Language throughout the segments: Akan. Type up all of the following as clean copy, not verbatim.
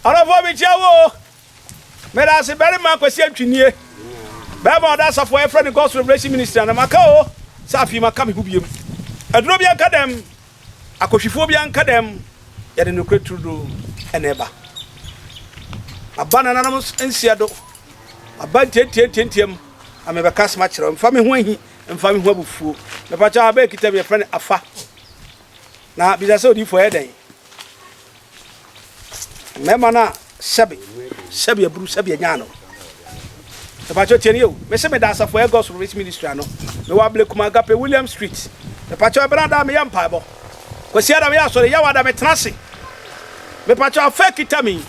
Ɔdɔfoɔ mekyia wo o. Meda ase barima Kwasi Antwi nie. Barima ɔda asafo a yɛfrɛ no God's Revelation Ministry ano. Maka o sɛ afei maka me ho biem. Aduro bi anka dɛm, akɔhwifoɔ bi anka dɛm, yɛde nokorɛ turodoo na ɛba. Maba nananom nseɛ do, maba ntiantiantiantiam na mebɛka asɛm akyerɛ wo. Mfa me ho ahi, mfa me ho abufuo. Mepakyɛw aba ekita mi yɛfrɛ no afa. Na bisa sɛ odiyifoɔ ɛyɛ dɛn? Mmarima no a sɛbe sɛbe aburu sɛbe anya no. Mepakyɛw tie ne o. Mese meda asafo ɛyɛ God's Revelation Ministry ano. Mewɔ Ablekuma Agape William Street. Mepakyɛw ɛbɛn ada meyɛ mpaebɔ. Kwasi ada meyɛ asɔre, yaw ada metena ase. Mepakyɛw afa kita mi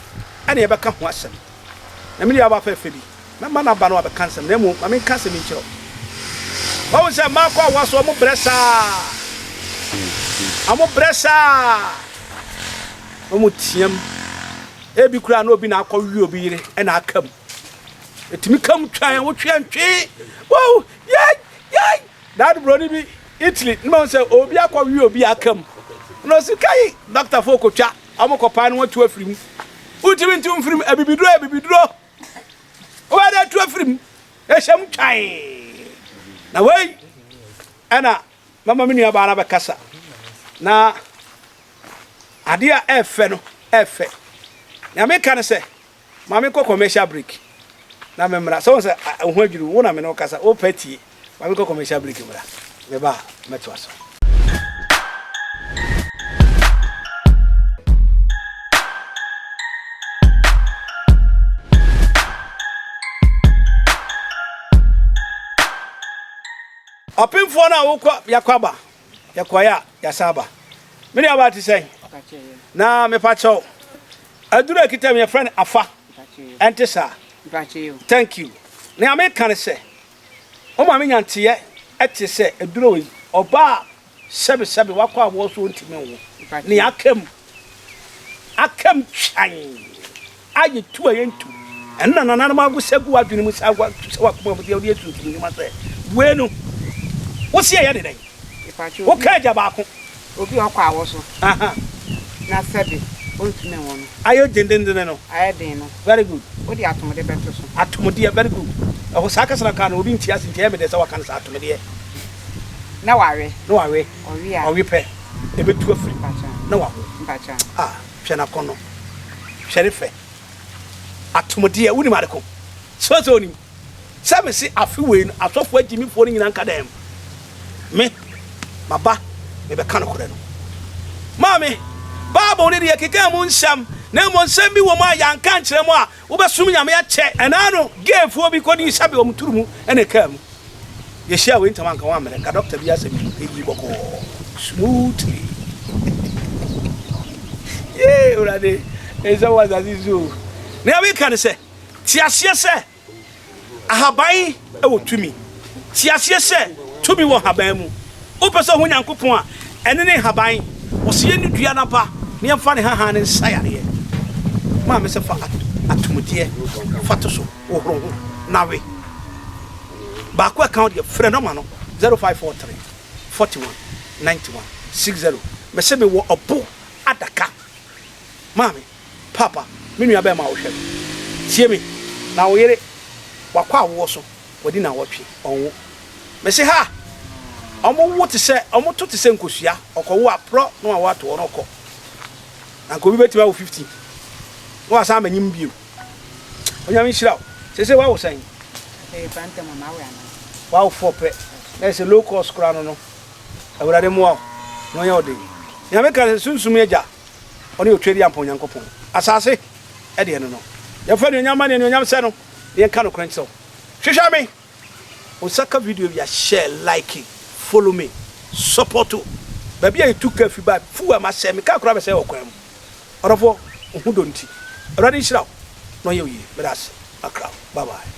ɛne yɛbɛka ho asɛm. Na me nua ba fɛfɛ bi. Mɛma no aba na wabɛka nsɛm, na mmom ma menka asɛm yi nkyerɛ wo. Wahu sɛ mmaa kɔ awoa so, wɔbrɛ saa. Wɔbrɛ saa. Na wɔteam. Ebi koraa na obi na akɔwe obi yere na aka mu. Ɛtumi ka mu twan, wotwe ntwe. Wow, yai, yai. Daado buroni bi, Italy, ne mahu sɛ obi akɔwe obi aka mu. Na ɔsi kai, dɔktafo kotwa, wɔkɔpae no wɔatu afiri mu. Wotumi ntu mfiri mu, abibiduro yɛ abibiduro. Wobɛyɛ dɛ atu afiri mu. Ɛhyɛ mu twan. Na wei ɛna mama me nuabaa no abɛkasa. Na adeɛ a ɛfɛ no ɛfɛ. Nea meka ne sɛ, ma menkɔ commercial break na memmra. Sɛ wɔn sɛ ho adwiri wo na me ne wo kasa, wopɛ tie. Ma menkɔ commercial break mmra. Meba a mɛtoa so. Ɔpemfoɔ no a wokɔ yɛkɔ aba yɛkɔeɛ a yɛasan aba. Me nuabaa te sɛn? Na mepa kyɛw aduru a ɛkita mi yɛfrɛ no afa ɛnte saa? Thank you. Nea meka ne sɛ Wo maame nya nteyɛ te sɛ aduro wei ɔbaa sɛbe sɛbe wakɔ awoɔ so ɔntumi nwo nea aka mu aka mu twan ayɛ tu a yɛntu ɛno na nananom awosa gu w'adwene mu sɛ sɛ wakoma mu deɛ wode asunsum nnwuma sɛ wei no wo se ɛyɛ ne dɛn woka agya baako Obi a ɔkɔ awɔ so na sɛbe ɔntumi nwo no. Ayɛ dendendene no. Ayɛ den no. Very good. Wode atomode bɛto so. Atomodeɛ, very good. Ɛhɔ saa kasa na kaa no obi nte ase nti ɛyɛ me dɛ sɛ waka no saa, atomodeɛ. Na wawe. Na wawe. Ɔwe a. Ɔwe pɛ, ɛbɛtu afiri mu. Mpakyɛ. Na wawo. Mpakyɛ. Ah, hwɛ n'akɔnnɔ. Hwɛ ne fɛ. Atomodeɛ, wonim ade ko? So sɛ onim? Sɛ mese afe wei no asɔfoɔ agyimifoɔ no nyina nka dɛm. Me, maba, mebɛka nokorɛ no. Maame, Bible no deɛ yɛkekaa mu nsɛm, na mmom nsɛm bi wɔ mu a yɛanka ankyerɛ mo a, wobɛsom Nyame akyɛ. Ɛnaa no, gayfoɔ bi kɔdii sɛbe wɔn turu mu na ɛkaa mu. Yɛhyiaa wei ntɛm anka wammrɛ, nka dɔkta bi asɛm yi, ɛyii bɔkɔɔ, smoothly. Yee, Awurade, nsɛm wɔ asase so o. Nea meka ne sɛ, te aseɛ sɛ, Ahaban wɔ tumi. Te aseɛ sɛ tumi wɔ nhaban mu. Wopɛ sɛ wohu Nyankopɔn a, ɛno ne nhaban. Ɔse yɛnni dua no aba na yɛmfa ne hahan no nsa yareɛ. Maame sɛ fa atomdeɛ fa to so, hohoro ho na we. Baako a ɛka ho deɛ, frɛ nɔma no, 0543 41 91 60. Mese mewɔ ɔbo adaka. Maame. Paapa, me nua bɛɛma a wohwɛ me, tie me, na wo yere, wakɔ awoɔ so, wadi naawɔtwe, ɔnwo. Mese ha! Ɔmo wo te sɛ, ɔmo to te sɛ nkosua, ɔkɔwo a, porɔ na wawo ato hɔ na ɔkɔ. Na nka obi bɛtumi awo 15, na wasan abɛnyem bio. Onyame nhyira wo. Seesei woawo sɛn? Woawo four pɛ, na ɛsɛ low cost koraa no no. Awurade mmoa wo, na ɔnyɛ wo den. Nea meka ne sɛ, Sunsum Agya, Ɔne Otwedeampɔn Nyankopɔn. Asase deɛ no no. Yɛmfa anuonyam mma ne anuonyam sɛ no, na yɛnka nokorɛ nkyerɛ wo. Hwehwɛ me! Wo nsa ka video bi a, share, like, follow me, support o. Baabi a yɛtu kaa fi ba, fuel a masɛe, me kaa koraa bɛsɛe wɔ kwan mu. Ɔdɔfoɔ, wo ho dɔ nti. Awurade nhyira wo na ɔnyɛ wo yie. Meda ase. Makra wo. Bye bye.